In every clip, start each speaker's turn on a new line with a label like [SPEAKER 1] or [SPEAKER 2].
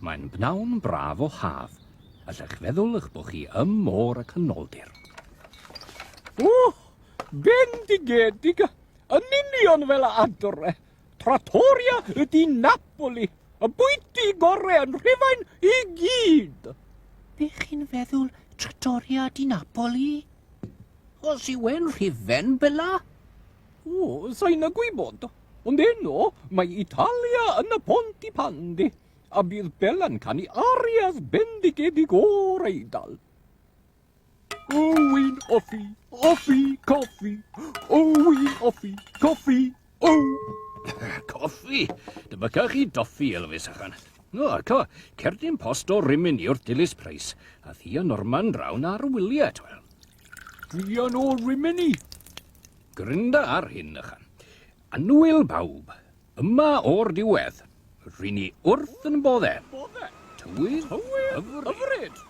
[SPEAKER 1] Mae'n bnawn braf o haf. Allech feddwl eich bod chi ym môr y canoldir.
[SPEAKER 2] O, bendigedig! Yn union fel adre. Trattoria di Napoli, y bwyty gore yn Rhufain i gyd.
[SPEAKER 3] Be chi'n feddwl Trattoria di Napoli?
[SPEAKER 1] Os yw e'n Rhufain, Bella?
[SPEAKER 2] O, sa i'n gwybod. Ond heno, mae Italia yn y Pontypandy, a bydd Bella'n canu arias bendigedig o'r Eidal. O, wi'n offi, offi, coffi, o, wi'n offi, coffi, o!
[SPEAKER 1] Coffi? Dyma ca chi doffi, Elvis achan. O, co, cerdyn post o Rimini wrth Dilys Price, a thi a Norman draw 'na ar wyliau, t'wel.
[SPEAKER 2] Druan o Rimini.
[SPEAKER 1] Grynda ar hyn, ychan. Annwyl bawb, yma o'r diwedd. Ry'n ni wrth yn bodde. Tywydd, hyfryd.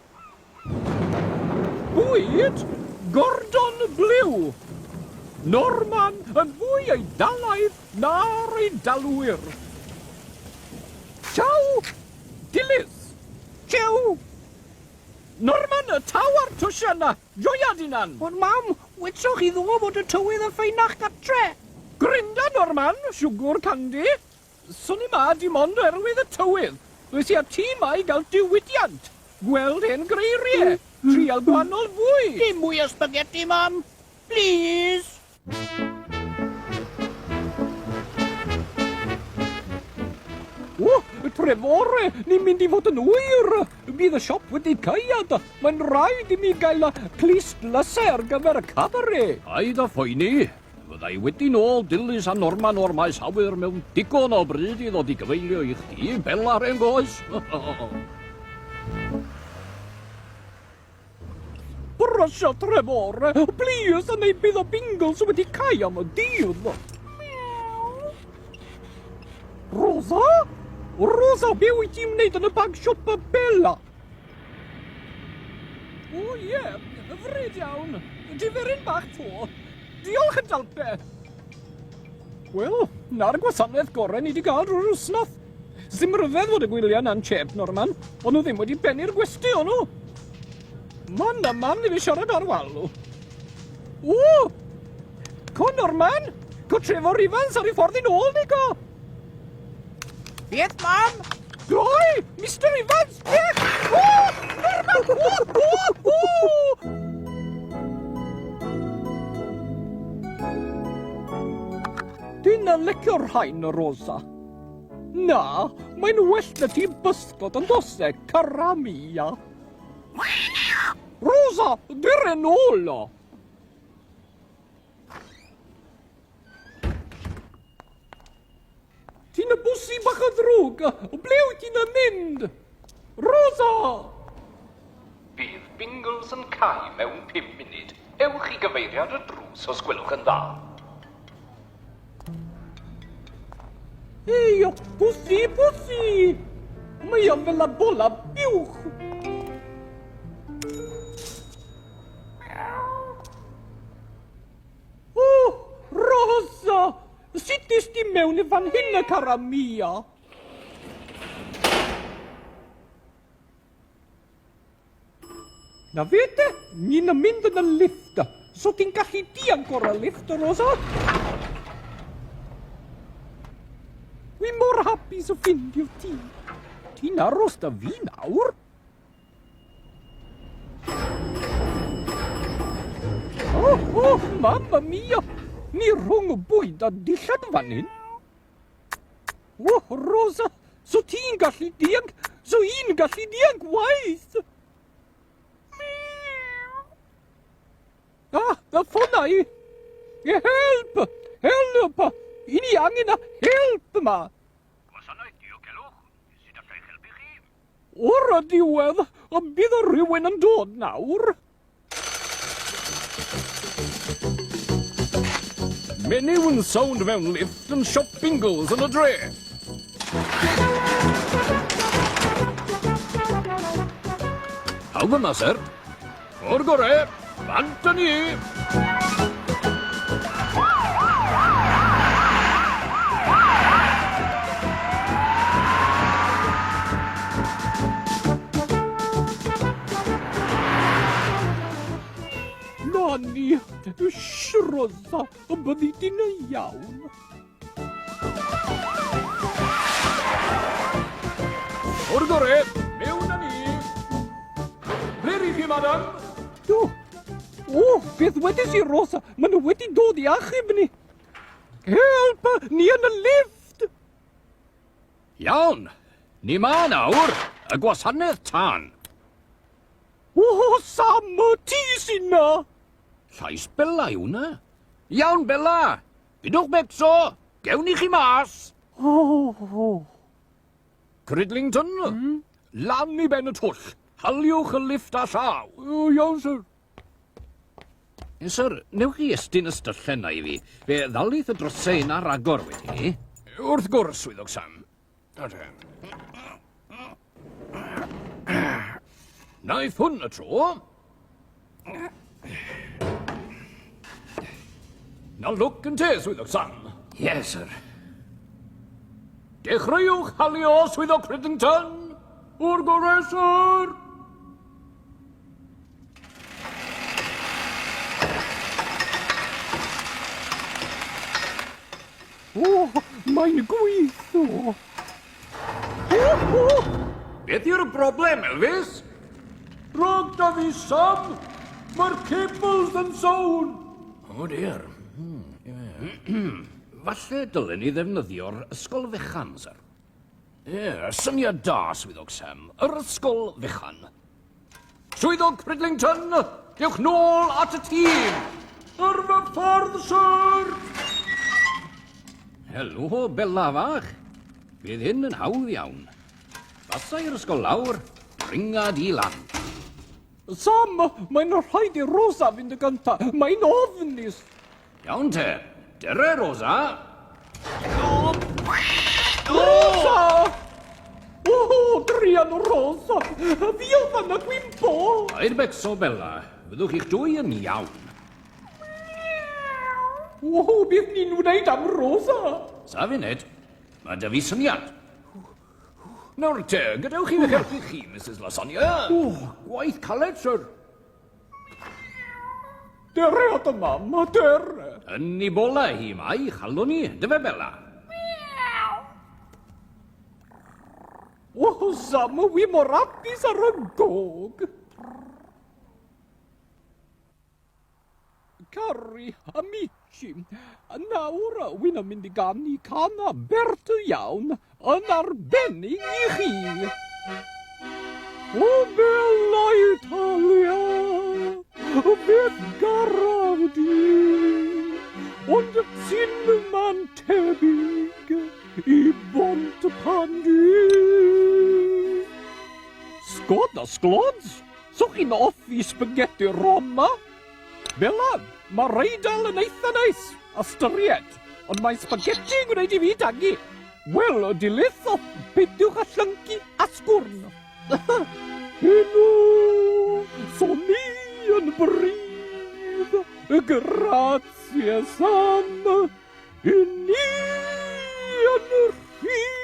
[SPEAKER 2] Bwyd, Gordon Blew. Norman yn fwy Eidalaidd na'r Eidalwyr. Ciao, Dilys. Ciao. Norman, y taw a'r twsia 'na. Joia d'hunan!
[SPEAKER 3] Ond mam, wetsoch chi ddoe fod y tywydd yn ffeinach gatre!
[SPEAKER 2] Gwranda Norman, siwgwr candi! Swn i 'ma dim ond oherwydd y tywydd. Ddoes i â ti 'ma i gael diwydiant, gweld hen greirie, trial gwahanol fwyd.
[SPEAKER 3] Dim mwy o spaghetti, mam! Plîs!
[SPEAKER 2] O, Trefore, ni'n mynd i fod yn oer! Bydd y siop wedi caead. Mae'n rhaid i mi gael y clustdlysau ar gyfer y cabaret.
[SPEAKER 1] Paid â phoeni. Fydda i wedi nôl Dilys a Norman o'r maes awyr mewn digon o bryd i ddod i gyfeilio i chdi, Bella 'rhen goes.
[SPEAKER 2] Brysio Trefore, plîs, neu bydd y Bingles wedi cau am y dydd. Rosa? Rosa, be wyt ti'n wneud yn y bag siopa Bella? O ie, hyfryd iawn. Diferyn bach to. Diolch yn dalpe. Wel, na'r gwasanaeth gorau ni wedi gael drwy'r wsnos. Sim ryfedd fod y gwyliau na'n chep, Norman. O'n nhw ddim wedi bennu'r gwesty, o'n nhw? Man a man i fi siarad ar walw. O! Co, Norman! Co Trevor Evans ar ei ffordd i'n ôl ni, co!
[SPEAKER 3] Beth, mam?
[SPEAKER 2] Gloi! Mr Evans! Beth? O! Norman! O! O! O! Dwi'n licio'r rhain, Rosa. Na, mae'n well na ti bysgod yn does e, cara mia. Rosa, dyr yn ôl o. Ti'n y bwsi bach o ddrwg, o ble wyt ti'n mynd? Rosa!
[SPEAKER 1] Bydd Bingles yn cau mewn pum munud. Ewch i gyfeiriad y drws os gwelwch yn dda.
[SPEAKER 2] Ei, o, pwsi, pwsi! Mae o fel y bola buwch! O, Rosa! Sut es di mewn i fan hyn y cara mia? Na fe te, ni'n mynd yn y lifft. So ti'n gallu dianc o'r lifft, Rosa? Wi mor hapus o ffindio ti. Ti'n aros da fi nawr? O, oh, oh, mamma mia! Ni rhwng y bwyd a dillad fan hyn. O, Rosa, so ti'n gallu dianc, so i'n gallu dianc waith! Ah, y ffonau! Help! Help! I ni angen y help yma!
[SPEAKER 1] Gwasanaeth diogelwch, sut allai helpu chi?
[SPEAKER 2] O'r diwedd, bydd rhywun yn dod nawr.
[SPEAKER 1] Menyw yn sownd mewn lifft yn siop Bingles yn y dre. Pawb yma, syr. O'r gore, bant â ni!
[SPEAKER 2] Shh, Rosa, y byddi di'n iawn. O'r gore, mewn â ni. Ble rydych chi, madam? Do. O, beth wedes i, Rosa? Maen nhw wedi dod i achub ni. Help! Ni yn y lifft!
[SPEAKER 1] Iawn. Ni ma nawr, y gwasanaeth tân.
[SPEAKER 2] O, Sam, ti sy'n na!
[SPEAKER 1] Llais Bella yw hwnna. Iawn, Bella! Pidwch becso! Gewn ni chi mas!
[SPEAKER 2] O!
[SPEAKER 1] Cridlington, lan i ben y twll. Haliwch y lifft â llaw.
[SPEAKER 2] O, iawn, sir.
[SPEAKER 1] Sir, newch chi estyn y styllen 'na i fi. Fe ddalith y drysau yna ragor wedyn ni. Wrth gwrs, swyddog Sam. Naeth hwn y tro. Na lwc yn te, swyddog Sam. Yes, sir. Dechreuwch halio, swyddog Cridlington. O'r gorau, sir.
[SPEAKER 2] O, mae'n gweithio. O, o!
[SPEAKER 1] Beth yw'r broblem, Elvis?
[SPEAKER 2] Rhag da fi, Sam! Mae'r cables yn sown!
[SPEAKER 1] O dear. Falle dylen ni ddefnyddio'r ysgol fechan, sir. Ie, syniad da, swyddog Sam. Yr ysgol fechan. Swyddog Cridlington, dewch nôl at y tîm!
[SPEAKER 2] Ar fy ffordd, sir!
[SPEAKER 1] Helo, Bella fach. Bydd hyn yn hawdd iawn. Pasa i'r ysgol lawr, dringa di lan.
[SPEAKER 2] Sam, mae'n rhaid i Rosa fynd y gynta. Mae'n ofnus.
[SPEAKER 1] Iawn te. Dere, Rosa.
[SPEAKER 2] Rosa! O, druan Rosa! Fi oedd yna gwympo!
[SPEAKER 1] Paid becso, Bella. Fyddwch chi'ch dwy yn iawn.
[SPEAKER 2] O, beth ni'n wneud am Rosa?
[SPEAKER 1] Sa funud, mae 'da fi syniad. Nawr te, gadewch i fi helpu chi, Mrs Lasagna. O, gwaith caled, sir.
[SPEAKER 2] Dere o dy mam, dere.
[SPEAKER 1] Yn ei bola hi mae, chalwn i, dyfe Bella?
[SPEAKER 2] O, Sam, wi mor hapus ar y gog. Cari, amici, nawr wy'n mynd i ganu cân bert iawn yn arbennig i chi. O bella Italia, beth garaf di, ond sy'n man tebyg i Bont Pandy. Sgod a sglods, so chi'n hoffi spaghetti Roma? Bella, mae'r Eidal yn eitha neis, ystyried, ond mae spaghetti yn gwneud i fi dagu. Wel, dilith o, peidiwch â llyncu asgwrn. Heno, so ni yn brudd, grazie Sam, i ni yn rhydd.